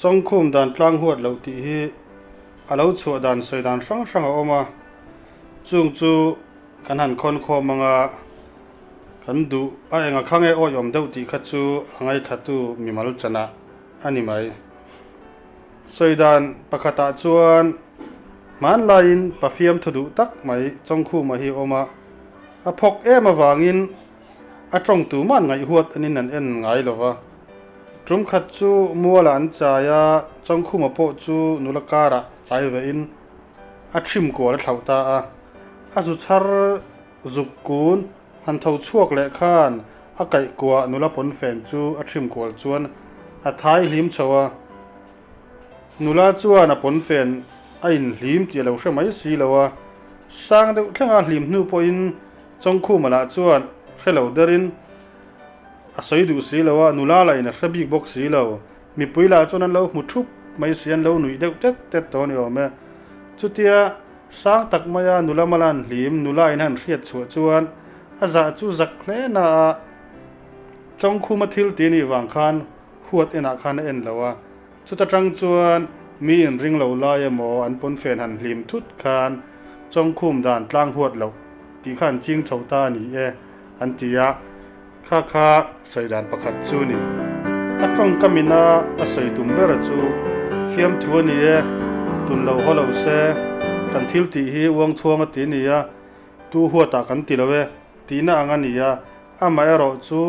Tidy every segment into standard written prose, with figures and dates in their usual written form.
Chawngkhum dan tlang huat loh tih hi a lo chhuah dan sawi dan hrang hrang a awm a, chung chu kan han khawn khawm ang a, kan duh a enga kha nge awih awm deuh tih kha chu a ngaithlatu mimal chanah a ni mai. Sawi dan pakhatah chuan hmanlaiin pafiam thu duh tak mai Chawngkhuma hi a awm a, a phawk em avangin a tawng tuman ngaihhuat anin an en ngai lo va. Tum khat chu mualah an chai a, Chawngkhuma pawh chu nula karah chai vein a thim kual a thlauh ta a. A zu chhar zuk kun han tho chhuak leh khan a kaih kuah nula pawnfen chu a thim kual chuan a thai hlim chho a. Nula chuan a pawnfen a inhlim tih a lo hre mai si lo a, sang deuh thlenga hlim hnu pawhin Chawngkhuma lah chuan hre lo derin a sawi duh si lo a, nula lah in a hre bik bawk si lo. Mipui lah chuan an lo hmu thup mai si, an lo nuih deuh tet tet tawh a ni awm e. Chutia sang tak maia nula mala an hlim, nula in han hriat chhuah chuan a zah chu zak hle na a, Chawngkhuma thil ti nih vang khan huat enah khan a en lo a. Chuta tang chuan mi in ring lo lai emaw an pawnfen han hlim thut khan Chawngkhum dan tlang huat loh tih kha an ching chho ta a ni e an ti a, kha kha sawi dan pakhat chu ni. A tawngkam ina a sawi tum bera chu fiamthu a ni e, tun lo haw lo se, kan thil tih hi uangthuang a ti a ni a, tu huatah kan ti lo e tihna ang a ni a, amaherawh chu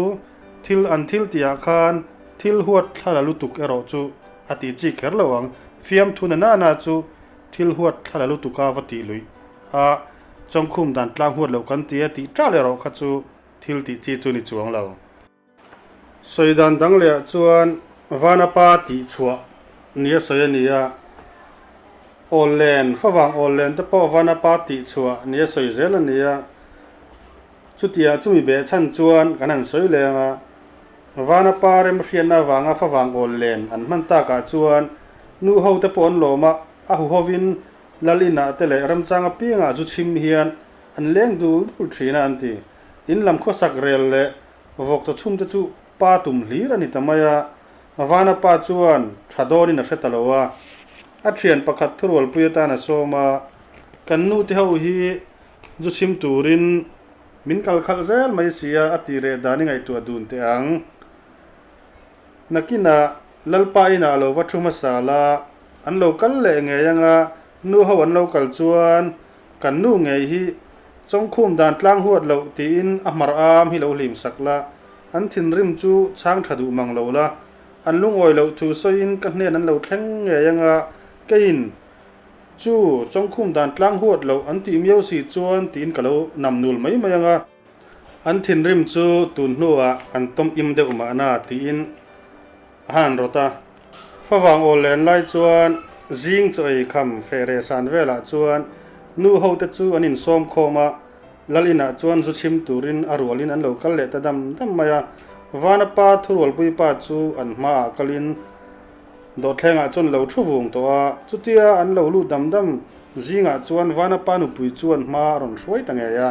thil an thil tihah khan Thil huat thla la lutuk erawh chu a tih chi kher lo ang, fiamthu na nana chu thil huat thla la lutuk a va tih luih a, chawngkhum dan tlang huat loh kan ti a tih ṭal erawh kha chu thil tih chi chu ni chuang lo. Sawi dan dang leh ah chuan Vanapa tih chhuah ni a sawi a ni a, Awllen, favang awllen te pawh Vanapa tih chhuah ni a sawi zel a ni a, chutia chumi behchhan chuan kan han sawi leng a, Vana pa remhriatna avanga favang awl len an hman takah chuan nu ho te pawh an lawm a, a huhovin lal inah te leh ramchang apiangah zu chhim hian an leng dul dul thin a an ti. In lam khawsak rel leh vawk chaw chhum te chu pa tum hlir a ni ta mai a, Vana pa chuan tha dawnin a hre ta lo a, a thian pakhat thurualpui atan a sawm a, kan nu te ho hi zu chhim turin Min kal khalh zel mai sia a tih reh dan i ngaihtuah dun teh ang. Nakinah Lalpa inah lo va thu hmasa la, an lo kal leh ngei anga nu ho an lo kal chuan kan nu ngei hi chawngkhum dan tlang huat loh tiin a hmar am hi lo hlim sak la, an thinrim chu chhang tha duh mang lo la, an lungawi loh thu sawiin ka hnen an lo thleng ngei anga keiin Chu chawngkhum dan tlang huat loh an tih miau si chuan tiin ka lo nam nul mai mai ang a. An thinrim chu tun hnuah an tawm im deuh mahna tiin a han rawt a. Favang awl len lai chuan zing chaw ei kham feh reh san velah chuan nu ho te chu an insawm khawm a, Lal inah chuan zu chhim turin a rualin an lo kal leh ta dam dam mai a. Vana pa thurualpui pa chu an hmaah kalin Dawhthlengah chuan lo thu vung tawh a, chutia an lo lut dam dam zingah chuan Vanapa nupui chuan hma a rawn hruai ta ngei a.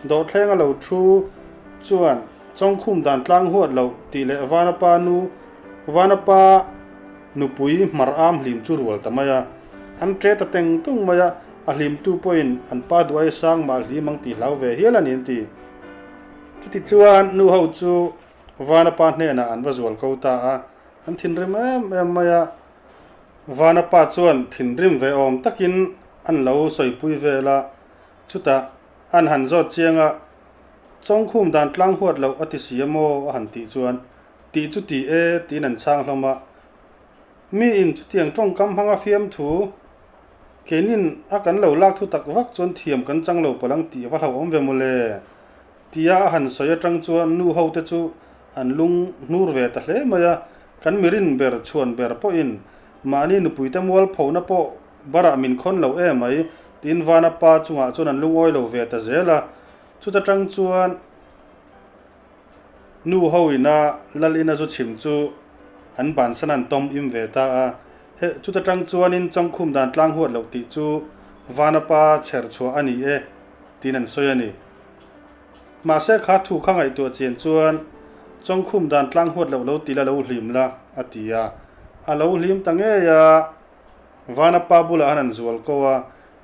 Dawhthlenga lo thu chuan Chawngkhum dan tlang huat loh tih leh Vanapa nu Vanapa nupui hmar am hlim chu rual ta mai a. An ṭe ta teng tung mai a, a hlimtu pawhin an pa duai sang mah hlim ang tih hlau ve hial a ni an ti. Chuti chuan nu ho chu Vanapa hnenah an va zual ko ta a. An thinrim em em mai a, Vanapa chuan thinrim ve awm takin an lo sawipui vel a, chutah an han zawt chiang a, Chawngkhum dan tlang huat loh a ti si a maw a han tih chuan, Tih chu ti e tiin an chhang hlawm a. Miin chutiang tawngkam hmanga fiamthu keinin a kan lo lak thu tak vak chuan thiam kan chang lo palh ang tih a va hlauhawm ve mawle. Tia a han sawi atang chuan nu ho te chu an lung hnur ve ta hle mai a, kan mirin ber chhuan ber pawhin mahni nupuite mualphona pawh barah min khawn lo e mai tiin Vana pa chungah chuan an lungawi lo ve ta zel a. Chuta tang chuan nu ho ina lal ina zu chhim chu an bansan an tawm im ve ta a, he chuta tang chuanin chawngkhum dan tlang huat loh tih chu Vana pa chher chhuah a ni e tiin an sawi a ni. Mahse kha thu kha ngaihtuah chian chuan Chawngkhum dan tlang huat loh lo ti la lo hlim la, a ti a. A lo hlim ta ngei a, Vana pa bulah an han zual ko a,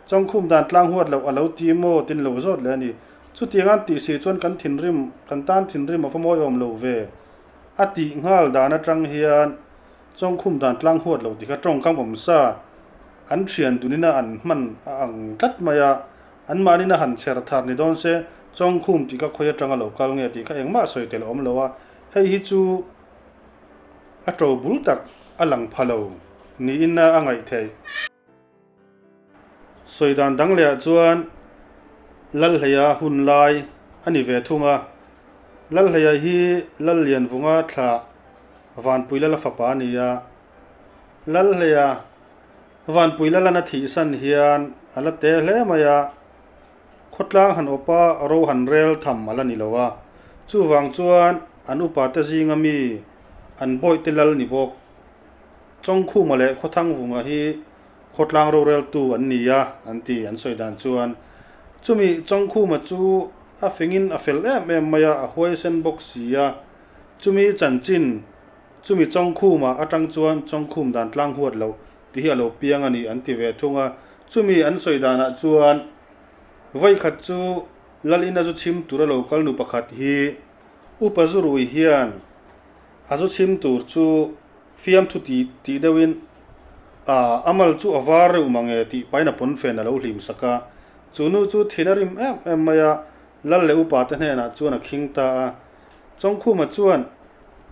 Chawngkhum dan tlang huat loh a lo ti maw tin lo zawt leh a ni. Chutiang an tih si chuan kan thinrim, kan tan thinrim a va mawiawm lo ve. A tih nghal dan atang hian Chawngkhum dan tlang huat loh tih kha tawngkam awm sa an thian dunina an hman a ang tlat mai a, anmahnin a han chher thar ni dawn se Chawngkhum tih kha khawi atanga lo kal nge tih kha engmah sawi tel a awm lo a, hei hi chu a to bul tak a lang pha lo niin a ngaih theih. Sawi dan dang lehah chuan Lalhleia hun lai a ni ve thung a, Lalhleia hi Lallianvunga thlah Vanpui Lala fapa a ni a, Lalhleia Vanpui Lalana thihsan hian a la te hle mai a, Khawtlang han awpa ro han rel tham a la ni lo a, chuvang chuan an upate zinga mi an bawihte lal ni bawk. Chawngkhuma leh Khawthangvunga hi khawtlang roreltu an ni a, an ti an sawi dan chuan. Chumi Chawngkhuma chu a fingin a fel em em mai a, a huaisen bawk si a. Chumi chanchin, chumi Chawngkhuma atang chuan Chawngkhum dan tlang huat loh tih hi a lo piang a ni an ti ve thung a. Chumi an sawi danah chuan vawikhat chu Lalina zu chhim tura lo kal nu pakhat hi Upa Zurui hian A zu chhim tur chu fiamthu ti tih deuhin a a mal chu a var reuh mang e tih pain a pawnfen a lo hlim sak a. Chu nu chu thin a rim em em mai a, Lal leh upa te hnenah chuan a khing ta a. Chawngkhuma chuan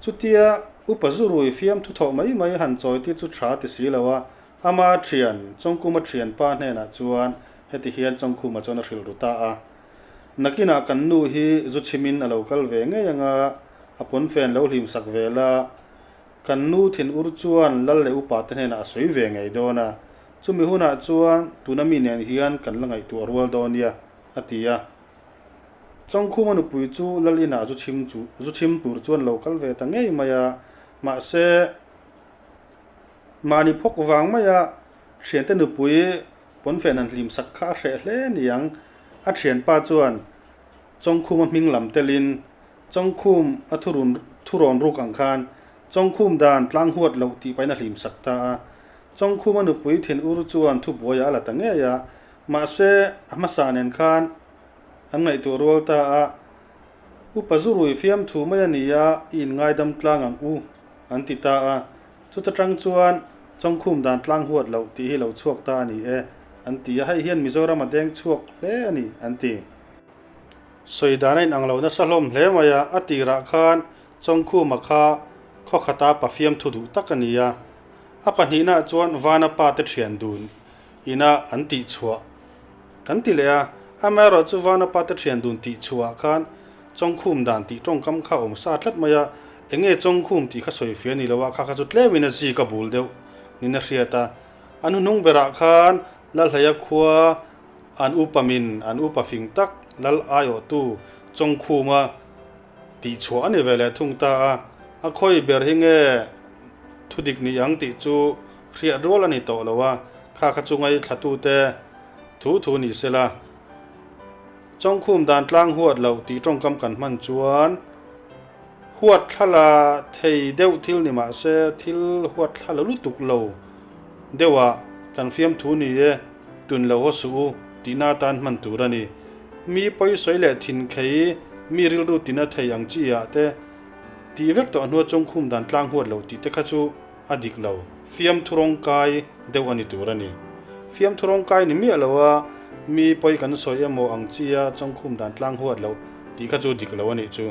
chutia upa zu rui fiamthu thawh mai mai han chawi tir chu tha ti si lo a, ama thian Chawngkuma thianpa hnenah chuan heti hian Chawngkhuma chuan a hrilh ru ta a. Nakinah kan nu hi zu chhimin a lo kal ve ngei anga, a pawnfen lo hlim sak ve la, kan nu thin ur chuan lal leh upa te hnenah a sawi ve ngei dawn a, chumi hunah chuan tuna mi nen hian kan la ngaihtuah rual dawn nia, a ti a. Chawngkhuma nupui chu lal inah zu chhim chu zu chhim tur chuan lo kal ve ta ngei mai a, mahse mahni phawk vang maia thiante nupui pawnfen han hlim sak kha a hreh hle niang. A thianpa chuan Chawngkhuma hming lam telin Chawngkhum a thurun thurawn ruk ang khan Chawngkhum dan tlang huat loh tih pahin a hlim sak ta a. Chawngkhuma nupui thin ur chuan thubuaiah a la ta ngei a, mahse a hmasa nen khan an ngaihtuah rual ta a, Upa zurui fiamthu mai a ni a, i inngaidam tlang ang u, an ti ta a. Chuta tang chuan Chawngkhum dan tlang huat loh tih hi lo chhuak ta a ni e, an ti a, hei hian Mizoram a deng chhuak hle a ni, an ti. Sawi dan a inang lo nasa hlawm hle mai a, a tirah khan Chawngkhuma kha khaw khata pa fiamthu duh tak a ni a, a pahnihnaah chuan Vana pa te thian dun ina an tih chhuah kan ti leh a, amaherawhchu Vana pa te thian dun tih chhuahah khan Chawngkhum dan tih tawngkam kha awm sa tlat mai a, enge Chawngkhum tih kha sawi fia ni lo a, kha kha chu tlemin a zik a bul deuh niin a hriat a. An hnuhnung berah khan Lalhleia khua an upa min, an upa fing tak Lal aiawhtu Chawngkhuma tih chhuah a ni ve leh thung ta a, a khawi ber hi nge thudik ni ang tih chu hriat rual a ni tawh lo a, kha kha chu ngaithlatute thu thu ni sela. Chawngkhum dan tlang huat loh tih tawngkam kan hman chuan huat thlala thei deuh thil ni mah se thil huat thlala lutuk lo deuhah kan fiamthu ni e, tun lo haw suh u tihna atan hman tur a ni. Mi pawisawi leh thinkhei mi rilru tina thei ang chi ah te tih vek tawh hnua chawngkhum dan tlang huat loh tih te kha chu a dik lo, fiamthu rawngkai deuh a ni tur a ni. Fiamthu rawngkai ni miah lo a, mi pawi kan sawi emaw ang chi a chawngkhum dan tlang huat loh tih kha chu dik lo a nih chu.